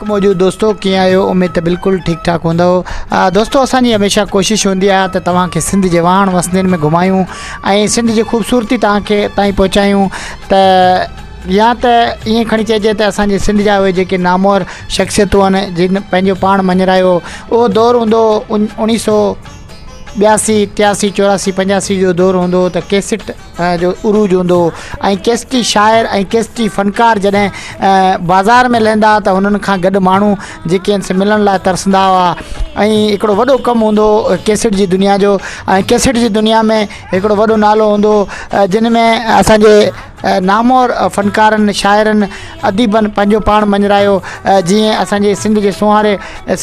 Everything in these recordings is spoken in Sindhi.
موجود دوستو ڪيئن آهيو اميد ته بلڪل ٺيڪ ٺاڪ هوندؤ دوستو اسان جي هميشه ڪوشش هوندي آهي ته توهان کي سنڌ جي واهڻ وسندين ۾ گهمايون ۽ سنڌ جي خوبصورتي توهان کي تائين پهچايون ته يا ته ائين کڻي چئجي ته اسان جي سنڌ جا اهي جيڪي نامور شخصيتون آهن جن پنهنجو پاڻ مڃرايو اهو دور هوندو اوڻيهه سو ٻياسي ٽياسي چوراسي پنجاسي جو دور هوندو ته ڪيسٽ جو عروج هوندو هو ۽ ڪيسٽي شاعر ۽ ڪيسٽي فنڪار جڏهن بازار ۾ لهندا ته هنن کان گڏ ماڻهو جيڪي آهن سي ملڻ لاء ترسندا هئا ۽ هڪڙو وڏو ڪم هوندو هو ڪيسٽ جي دنيا جو ۽ ڪيسٽ جي دنيا ۾ هڪڙو وڏو نالو هوندو هو جن ۾ اسانجي نامور فنڪارن شاعرن اديبن پنهنجو پاڻ مڃرايو جيئن اسانجي سنڌ جي سونهاري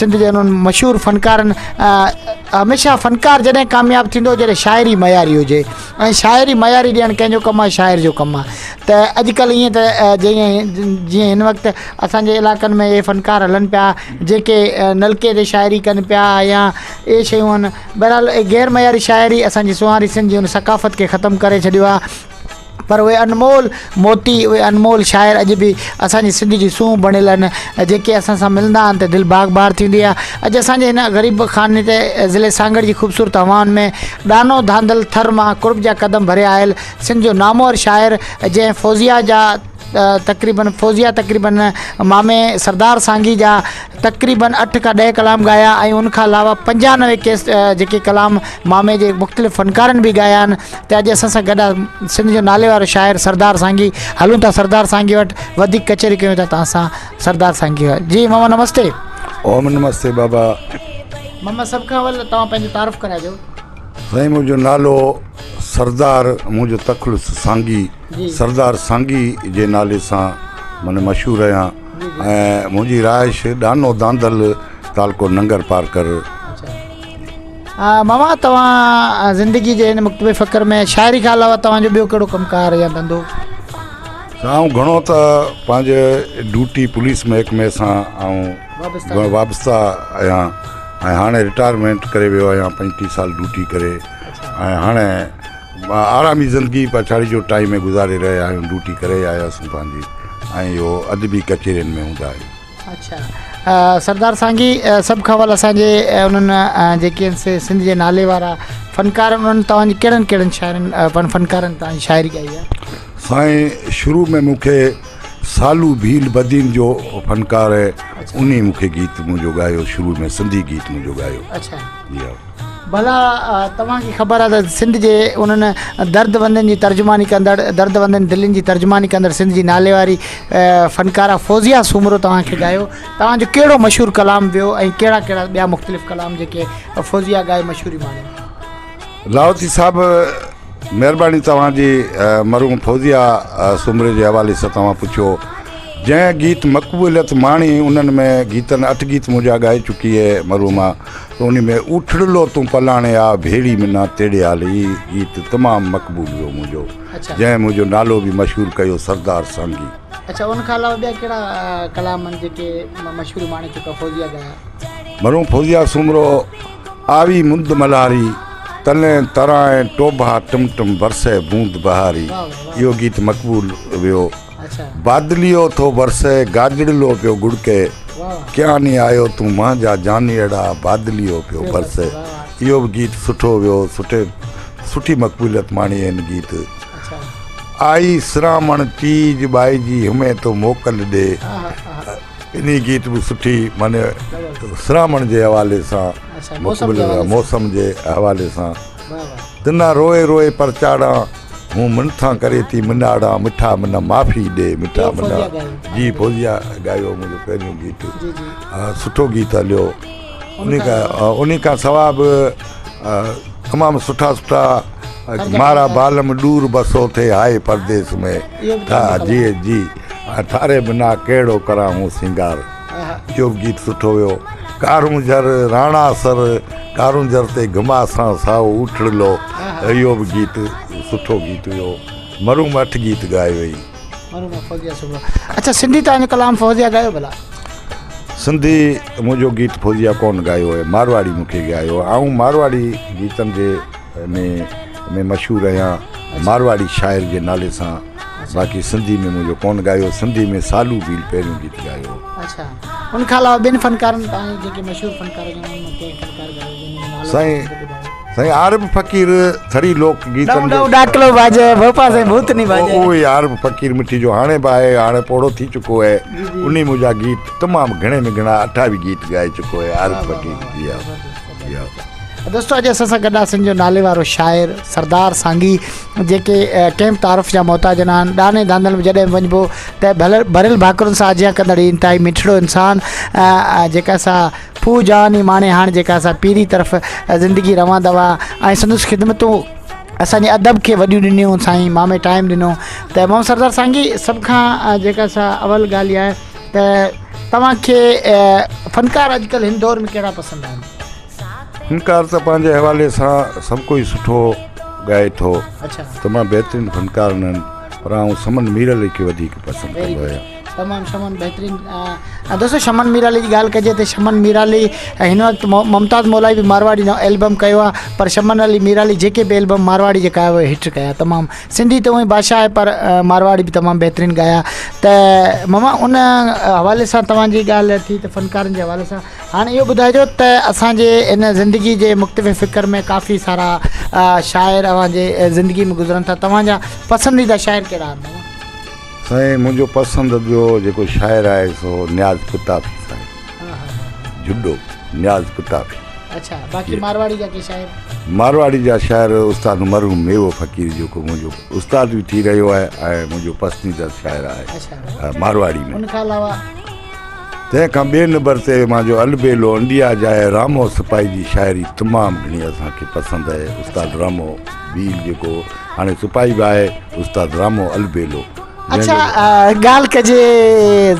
سنڌ جي انهن مشهور فنڪارن هميشه فنڪار جڏهن ڪامياب ٿيندو جڏهن شاعري معياري هجي ۽ شاعري معياري ڏيڻ ڪنهن جو ڪم آهي شاعر جو ڪم آهي ته اڄڪلهه ائين ته جيئن جيئن هن وقت اسانجي علائقن ۾ اهي فنڪار هلن پيا جيڪي نلڪي تي شاعري ڪن پيا يا اهي شيون آهن بهرحال غير معياري شاعري اسانجي سونهاري سنڌ جي ان ثقافت کي ختم ڪري ڇڏيو آهي پر اهي انمول موتي اهي انمول شاعر اڄ به اسان جي سنڌ جي سونهن بڻيل آهن جيڪي اسان سان ملندا آهن ته دل باغ بهار ٿيندي آهي اڄ اسان جي هن غريب خاني تي ضلعي سانگهڙ جي خوبصورت هوائن ۾ ڏانو ڌانڌل ٿر مان قرب جا قدم ڀري آيل سنڌ جو نامور شاعر جنهن فوزيا جا تقريبن فوزيا تقريبن مامي سردار سانگي جا تقريبن اٺ کان ڏهه ڪلام ڳايا ۽ ان کان علاوه پنجانوي ڪيس جيڪي ڪلام مامي جي مختلف فنڪارن به ڳايا آهن ته اڄ اسان سان گڏ آهي سنڌ جو نالي وارو شاعر سردار سانگي هلون ٿا سردار سانگي وٽ وڌيڪ ڪچهري ڪيون ٿا توهان سان سردار سانگي جي ماما نمستي. اوم نمستي بابا. ماما سڀ کان اول توهان پنهنجو تعارف ڪرائجو. سائين منهنجو نالو سردار منهنجو تخلص سانگي سردار سانگي جي نالي سان معنيٰ مشهور آهيان ۽ منهنجي رهائش ڏانو دانڌل تعلقو ننگر پارڪر. ماما توهان زندگي جي هن مڪتب فڪر ۾ شاعري کان علاوه توهان جو ٻيو ڪهڙو ڪم ڪار يا ڌنڌو؟ آئون گهڻو ته پنهنجي ڊيوٽي پوليس محڪمي سان آئون وابسته آهيان ۽ هاڻي رٽائرمينٽ ڪري ويو آهيان 35 سال ڊيوٽي ڪري ۽ هاڻي آرامي زندگي پڇاڙي جو ٽائيم ۾ گذاري رهيا آهيون ڊيوٽي ڪري آياسون پنهنجي ۽ اهو ادبي ڪچهرين ۾ هوندا آهيون. اڇا سردار سانگي سڀ کان اول اسان جي انهن جيڪي آهن سي سنڌ جي نالي وارا فنڪار انهن توهان جي ڪهڙن ڪهڙن شاعرن فنڪارن توهان جي شاعري ڳائي آهي؟ سائين شروع ۾ مون کي سالو ڀيل بدين جو فنڪار انهي مون کي گيت منهنجو ڳايو شروع ۾ سنڌي گيت منهنجو ڳايو. اڇا جي ها. ڀلا توهان کي خبر آهي ته سنڌ جي انهن درد وندن جي ترجماني ڪندڙ درد وندن دلين جي ترجماني ڪندڙ سنڌ جي نالي واري فنڪاره فوزيه سومرو توهان کي ڳايو توهان جو ڪهڙو مشهور ڪلام ويو ۽ ڪهڙا ڪهڙا ٻيا مختلف ڪلام جيڪي فوزيه ڳائي مشهوري ماڻي. لاهوتي صاحب مهرباني توهان جي مرحوم فوزيه سومري جي حوالي سان توهان پڇيو جنهن گيت مقبوليت ماڻي انهن ۾ گيتن اٺ گيت منهنجا ڳائي چڪي اهي مرحومه ته انهي ۾ اوٺڙلو تون پلاڻي آ ڀيڙي منا تيڙي حال هي گيت تمام مقبول ويو منهنجو جنهن منهنجو نالو به مشهور ڪيو سردار سانگي. اڇا ان کان علاوه ٻيا ڪهڙا ڪلام آهن جيڪي مشهوري ماڻي چڪا فوزيه ڳايا. مرحوم فوزيه سومرو آوي مند ملهاري تلين ترائين ٽوڀا ٽم ٽم برسي بوند بهاري اهو گيت مقبول ويو. بادليو ٿو برسي، گاجڙلو پيو گڙڪي، ڪياني آيو تون مانجا جانيئڙا، بادليو پيو برسي. اهو به گيت سٺو ويو، سٺي سٺي مقبوليت ماڻي هن گيت. آئي سرامڻ چيج ٻائجي همين تو موڪل ڏي. انهي گيت به سٺي معني سرامڻ جي حوالي سان مقبول موسم جي حوالي سان. تنا روئي روئي پرچاڙان. هون منٿان ڪري ٿي مناڙان مٺا من معافي ڏي مٺا من جي فوزيا ڳايو منهنجو پهريون گيت سٺو گيت هليو ان کان سوا به تمام سٺا سٺا مارا بالم ڏور بسو ٿي هاء پرديس ۾ ٿا جي جي ٿاري بنا ڪهڙو ڪران هون سينگار اهو به گيت سٺو ويو. ڪارونجهر راڻا سر ڪارونجهر تي گهماسان سائو اوٺڙلو اهو به گيت سٺو گيت ويو. مرحوم اٺ گيت ڳائي وئي. مرحوم فوزيه سومرو. اڇا سنڌي توهان جو ڪلام فوزيه ڳايو ڀلا؟ سنڌي منهنجو گيت فوزيه ڪونه ڳايو آهي مارواڙي مون کي ڳايو آهي. آئون مارواڙي گيتن جي ۾ ۾ مشهور آهيان مارواڙي شاعر جي نالي سان. باقي سنڌي ۾ منهنجو ڪونه ڳايو سنڌي ۾ سالو ڀيل پهريون گيت ڳايو. اڇا ان کان علاوه ٻين فنڪارن تائين جيڪي مشهور فنڪار هجن انهن مان ڪنهن فنڪار جو نالو سائين سائين عارب فقير ٿري لوڪ گيتن جو ڏاڪلو باجي ڀوپا سائين ڀوتني باجي اهو ئي عارب فقير مٺي جو هاڻي به آهي هاڻي پوڙهو ٿي چڪو آهي انهي منهنجا گيت تمام گهڻي ۾ گهڻا 28 گيت ڳائي چڪو آهي عارب فقير جي ها جي ها. دوستو اڄ اسان سان گڏ آهي سنڌ جو نالي وارو شاعر سردار سانگي جيڪي ڪنهن به تعارف جا محتاج نه آهن ڏاني ڌانڌل ۾ جڏهن به وڃبو ته ڀريل ڀاڪرن سان آجيان ڪندڙ هي انتهائي مٺڙو انسان جيڪا سا ڦوهه جواني ماڻي هاڻ جيڪا سا پيري طرف زندگي روان دوان ۽ سندس خدمتون اسان جي ادب کي وڏيون ڏنيون سائين مامي ٽائيم ڏنو ته محمد سردار سانگي سڀ کان جيڪا سا اول ڳالهه اها آهي ته توهان کي فنڪار اڄڪلهه هن دور ۾ ڪهڙا پسند آهن؟ فنڪار ته پنهنجي حوالي سان سڀ ڪوئي سٺو ڳائي ٿو تمام بهترين فنڪار آهن پر آئون سمن ميرعلي کي وڌيڪ پسند ڪندو آهيان. تمام شمن بهترين دوستو شمن ميرالي جي ڳالهه ڪجي ته شمن ميرالي هن وقت ممتاز مولائي به مارواڙي نئون البم ڪيو آهي پر شمن علي ميرالي جيڪي به البم مارواڙي جي ڪيا اهي هٽ ڪيا تمام سنڌي ته اونئي بادشاهه آهي پر مارواڙي به تمام بهترين ڳايا ته ماما ان حوالي سان توهان جي ڳالهه ٿي ته فنڪارن جي حوالي سان هاڻ اهو ٻڌائجو ته اسان جي ان زندگي جي مختلف فڪر ۾ ڪافي سارا شاعر اوهان جي زندگي ۾ گذرن ٿا توهان جا پسنديده شاعر ڪهڙا آهن بابا؟ سائين منهنجو پسند جو جيڪو شاعر آهي سو نياز پتافي سائين جھڏو نياز پتافي. اڇا باقي مارواڙي جا ڪي شاعر؟ مارواڙي جا شاعر استاد مرحوم ميوو فقير جيڪو منهنجو استاد به ٿي رهيو آهي ۽ منهنجو پسنديده شاعر آهي مارواڙي ۾. ان کان علاوه؟ تنهن کان ٻئي نمبر تي مان جو البيلو انڊيا جا آهي رامو سپاهي جي شاعري تمام گهڻي اسان کي پسند آهي استاد رامو ڀيل جيڪو هاڻي سپاهي به آهي استاد رامو البيلو اڇا ڳالهه ڪجي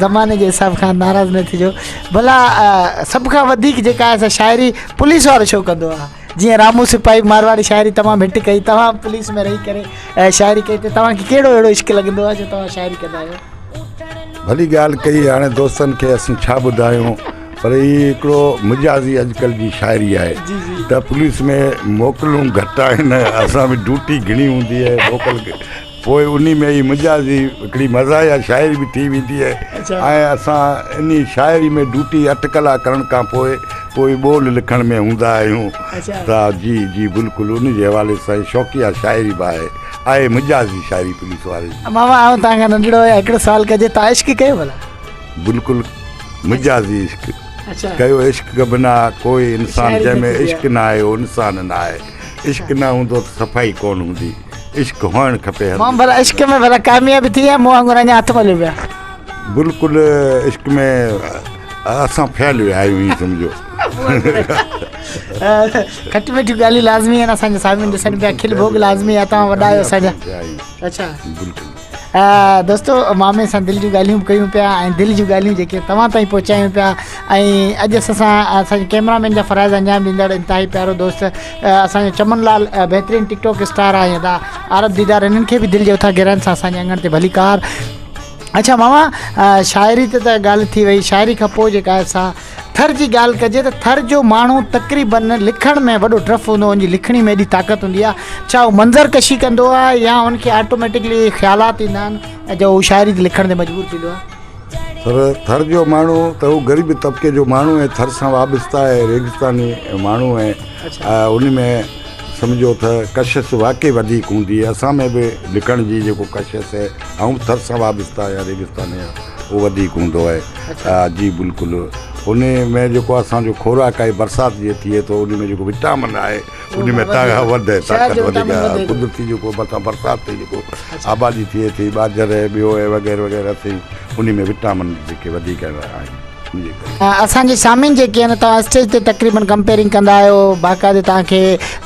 زماني جي حساب کان ناراض نه ٿجو ڀلا سڀ کان وڌيڪ جيڪا آهي سا شاعري پوليس وارو ڇو ڪندو آهي جيئن رامو سپاهي مارواڙي شاعري تمام هٽ ڪئي توهان پوليس ۾ رهي ڪري شاعري ڪئي ته توهان کي ڪهڙو اهڙو عشق لڳندو آهي جو توهان شاعري ڪندا آهيو ڀلي ڳالهه ڪئي هاڻي دوستن کي اسين ڇا ٻڌايون پر هي هڪڙو مجازي اڄڪلهه جي شاعري آهي ته پوليس ۾ موڪلون گهٽ آهن اسان به ڊيوٽي گهڻي هوندي آهي موڪل پوء انهي ۾ هي مجازي هڪڙي مزاحيه شاعري به ٿي ويندي آهي ۽ اسان انهي شاعري ۾ ڊيوٽي اٺ ڪلاڪ ڪرڻ کان پوء پوء ٻول لکڻ ۾ هوندا آهيون ته جي جي بلڪل ان جي حوالي سان شوقيه شاعري به آهي آهي مجازي شاعري پوليس واري جي. ماما آئون توهان کان ننڍڙو آهيان هڪڙو سوال ڪجي توهان عشق ڪيو ڀلا؟ بلڪل مجازي عشق ڪيو عشق بنا ڪوئي انسان جنهن ۾ عشق نه آهي اهو انسان نه آهي عشق نه هوندو ته صفائي ڪونه هوندي عشق هئڻ کپي هر ماما ڀلا عشق ۾ ڀلا ڪاميابي ٿي يا مون وانگر اڃا هٿ مليو پيا؟ بلڪل عشق ۾ اسان فيل ويا آهيون ائين سمجهو. کٽ مٺيون ڳالهيون لازمي آهن اسان جا سامعين ڏسن پيا کل ڀوڳ لازمي آهي توهان وڏا آهيو اسان جا اڇا بلڪل دوستو مامي سان دل جون ڳالهيون به ڪيون پيا ۽ دل جون ڳالهيون جيڪي توهان تائين پهچايون پيا ۽ اڄ اسان سان اسان جي ڪيمرا مين جا فرائض انجام ڏيندڙ انتهائي پيارو دوست اسان جو چمن لال بهترين ٽڪ ٽاڪ اسٽار آهي ادا عارب ديدار انهن کي به دل جي اٿا گهرائين سان اسان جي اڱڻ تي ڀليڪار اڇا ماما شاعري تي ته ڳالهه ٿي وئي شاعري کان پوء جيڪا آهي سا ٿر جي ڳالهه ڪجي ته ٿر جو ماڻهو تقريبن لکڻ ۾ وڏو ٽف هوندو ان جي لکڻي ۾ ايڏي طاقت هوندي آهي ڇا هو منظر ڪشي ڪندو آهي يا ان کي آٽوميٽڪلي خيالات ايندا آهن جو هو شاعري تي لکڻ تي مجبور ٿيندو آهي. سر ٿر جو ماڻهو ته هو غريب طبقي جو ماڻهو ۽ ٿر سان وابسته آهي ريگستاني ماڻهو ۽ ان ۾ سمجهو ته ڪشش واقعي وڌيڪ هوندي آهي اسان ۾ به لکڻ جي جيڪو ڪشش آهي آئون به ٿر سان وابسته آهيان ريگستاني آهيان اهو وڌيڪ هوندو آهي جي بلڪل ان ۾ جيڪو اسان جو خوراڪ آهي برسات جي ٿئي ٿو ان ۾ جيڪو وٽامن آهي ان ۾ وڌ طاقت وڌيڪ آهي قدرتي جيڪو مٿان برسات تي جيڪو آبادي ٿئي ٿي ٻاجهر ٻيو وغيره وغيره سي ان ۾ وٽامن جيڪي وڌيڪ آهن. اسان جي سامعين جيڪي آهن توهان اسٽيج تي تقريبن ڪمپيئرنگ ڪندا آهيو باقاعدي توهان کي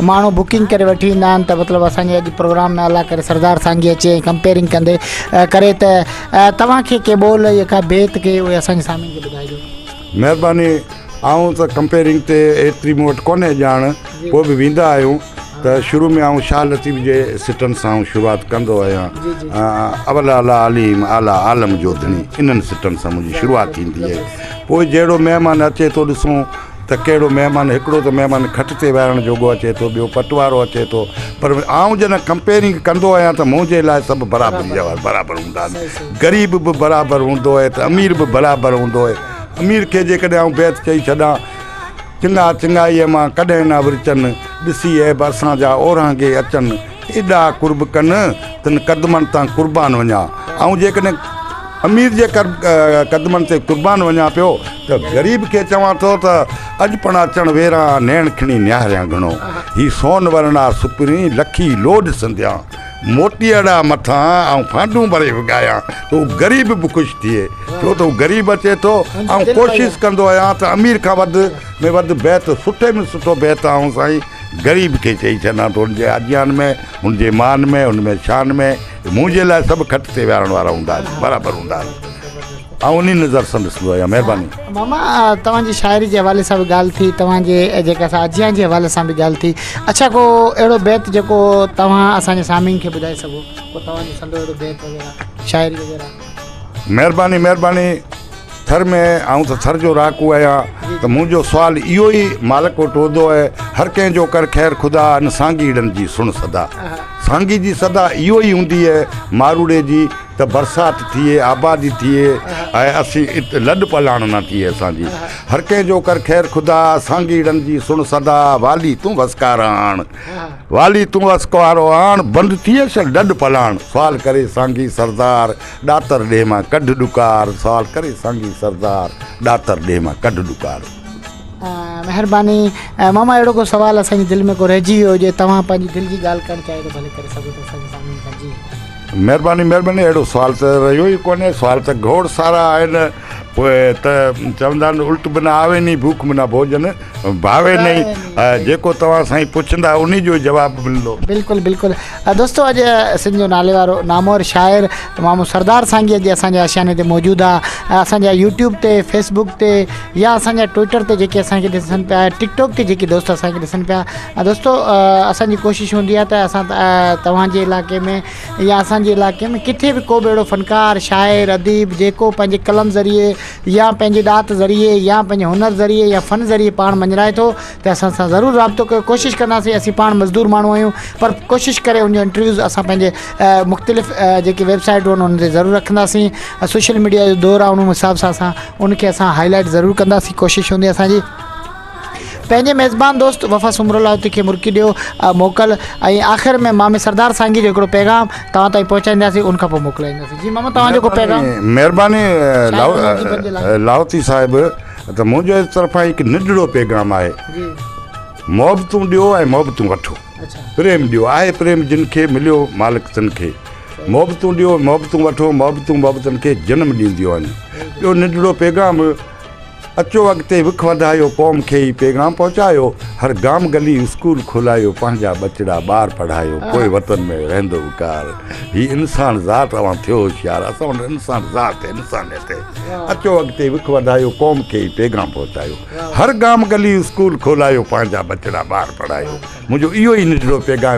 ماڻهو بڪنگ ڪري وٺي ايندا آهن ته مطلب اسان جي اڄ پروگرام ۾ الله ڪري سردار سانگي اچي ۽ ڪمپيئرنگ ڪندي ڪري ته توهان کي ڪي ٻول يا ڪا بيت ڪي اهي اسان جي سامعين کي ٻڌائجو. مهرباني آئون ته ڪمپيئرنگ تي ايتري مون وٽ ڪونهي ڄاڻ پوء به ويندا آهيون ته شروع ۾ آئون شاهه لطيف جي سٽن سان آئون شروعات ڪندو آهيان اول اعليٰ عليم اعليٰ عالم جو ڌڻي انهن سٽن سان منهنجي شروعات ٿيندي آهي پوء جهڙو مهمان اچي ٿو ڏسون ته ڪهڙو مهمان هڪڙو ته مهمان کٽ تي ويهارڻ جوڳو اچي ٿو ٻيو پٽ وارو اچي ٿو پر آئون جڏهن ڪمپيئرنگ ڪندو آهيان ته منهنجي لاء سڀ برابري جا برابر هوندا آهن غريب به برابر هوندو آهي ته امير به برابر هوندو آهي. امير کي جيڪڏهن آئون بيت چئي ڇڏان، چڱا چڱائيء مان ڪڏهن نه ورچن، ڏسي عيب اسان جا اورانگهي اچن، ايڏا قرب ڪن، تن قدمن تان قربان وڃان. آئون جيڪڏهن امير جي قدمن تي قربان وڃان پيو ته غريب کي چوان ٿو ته اڄ پڻ اچڻ ويران، نيڻ کڻي نهاريان گهڻو. هي سون ورڻا سپرين، لکي لوڏ سنديان. موٽيئڙا مٿان آئون ڦانڊون ڀري وڳايان ته هو غريب به خوش ٿئي ڇو ته هو غريب اچي ٿو آئون ڪوشش ڪندو آهيان ته امير کان وڌ ۾ وڌ بيت سٺي ۾ سٺو بيت آئون سائين غريب کي چئي ڇڏان ٿو هن جي آجيان ۾ هن جي مان ۾ هن ۾ شان ۾ منهنجي لاء سڀ کٽ تي ويهارڻ وارا هوندا آهن برابر هوندا آهن آئون انهي نظر سان ڏسندو آهيان مهرباني. ماما توهان جي شاعري جي حوالي سان به ڳالهه ٿي توهان جي جيڪا سا اجيان جي حوالي سان به ڳالهه ٿي اڇا ڪو اهڙو بيت جيڪو توهان اسان جي سامعين کي ٻڌائي سگهو ڪو توهان جو سندو اهڙو بيت وغيره شاعري وغيره. مهرباني مهرباني ٿر ۾ آئون ته ٿر جو رهاڪو آهيان ته منهنجو سوال اهو ئي مالڪ وٽ هوندو آهي هر ڪنهن جو ڪر خير خدا ان سانگيئڙن جي سڻ صدا سانگي جي صدا اهو ئي هوندي آهي ماروئڙي جي ته برسات ٿئي، آبادي ٿئي ۽ اسين ات لڏ پلاڻ نه ٿئي اسان جي. هر ڪنهن جو ڪر خير خدا، سانگيئڙن جي سڻ صدا، والي تون وسڪارا آڻ، والي تون وسڪارو آڻ، بند ٿئي شل لڏ پلاڻ، سوال ڪري سانگي سردار، ڏاتر ڏيهه مان ڪڍ ڏڪار، سوال ڪري سانگي سردار، ڏاتر ڏيهه مان ڪڍ ڏڪار. مهرباني ماما اهڙو ڪو سوال اسان جي دل ۾ ڪو رهجي ويو هجي توهان پنهنجي دل جي ڳالهه ڪرڻ چاهيو ته ڀلي ڪري سگهو ٿا اسان جي سامعين سان جي. مهرباني مهرباني اهڙو سوال ته رهيو ئي ڪونهي سوال ته گهوڙ سارا آهن پوء ته چوندا آهن الٽ بنا آوي ني ڀوک بنا ڀوڄن ڀاوي نئي جيڪو توهان سائين پڇندا انهي جو جواب ملندو. بلڪل بلڪل دوستو اڄ سنڌ جو نالي وارو نامور شاعر مامو سردار سانگي اڄ اسان جي آشياني تي موجود آ اسان جا يوٽيوب تي فيسبوڪ تي يا اسان جا ٽوئٽر تي جيڪي اسان کي ڏسن پيا ٽڪ ٽاڪ تي جيڪي دوست اسان کي ڏسن پيا دوستو اسان جي ڪوشش هوندي آهي ته اسان توهان جي علائقي ۾ يا اسان جي علائقي ۾ ڪٿي به ڪو به اهڙو فنڪار شاعر اديب جيڪو پنهنجي قلم ذريعي يا پنهنجي ڏات ذريعي يا پنهنجي هنر ذريعي يا فن ذريعي پاڻ مڃرائي ٿو ته اسان سان ضرور رابطو ڪيو ڪوشش ڪنداسين اسين پاڻ مزدور ماڻهو آهيون پر ڪوشش ڪري ان جو انٽرويوز اسان پنهنجي مختلف جيڪي ويب سائيٽون آهن انهن تي ضرور رکنداسين سوشل ميڊيا جو دور آهي ان حساب سان اسان ان کي اسان هائي لائيٽ ضرور ڪنداسين ڪوشش هوندي اسان جي پنهنجي ميزبان دوست وفا سومرو لاهوتي کي مرڪي ڏيو موڪل ۽ آخر ۾ مامي سردار سانگي جو هڪڙو پيغام توهان تائين پهچائينداسين ان کان پوء موڪلائينداسين جي ماما توهان جو ڪو پيغام مهرباني لاهوتي صاحب ته منهنجي طرفان هڪ ننڍڙو پيغام آهي محبتون ڏيو ۽ محبتون وٺو پريم ڏيو آهي پريم جن کي مليو مالڪ تن کي محبتون ڏيو محبتون وٺو محبتون محبتن کي جنم ڏينديون آهن ٻيو ننڍڙو پيغام اچو اڳتي وک وڌايو قوم کي هي پيغام پهچايو هر گام گلي اسڪول کولايو پنهنجا ٻچڙا ٻار پڙهايو پوء وطن ۾ رهندو وقار هي انسان ذات اوهان ٿيو هوشيار اسان وٽ انسان ذات انسانيت اچو اڳتي وک وڌايو قوم کي هي پيغام پهچايو هر گام گلي اسڪول کولايو پنهنجا ٻچڙا ٻار پڙهايو منهنجو اهو ئي ننڍڙو پيغام.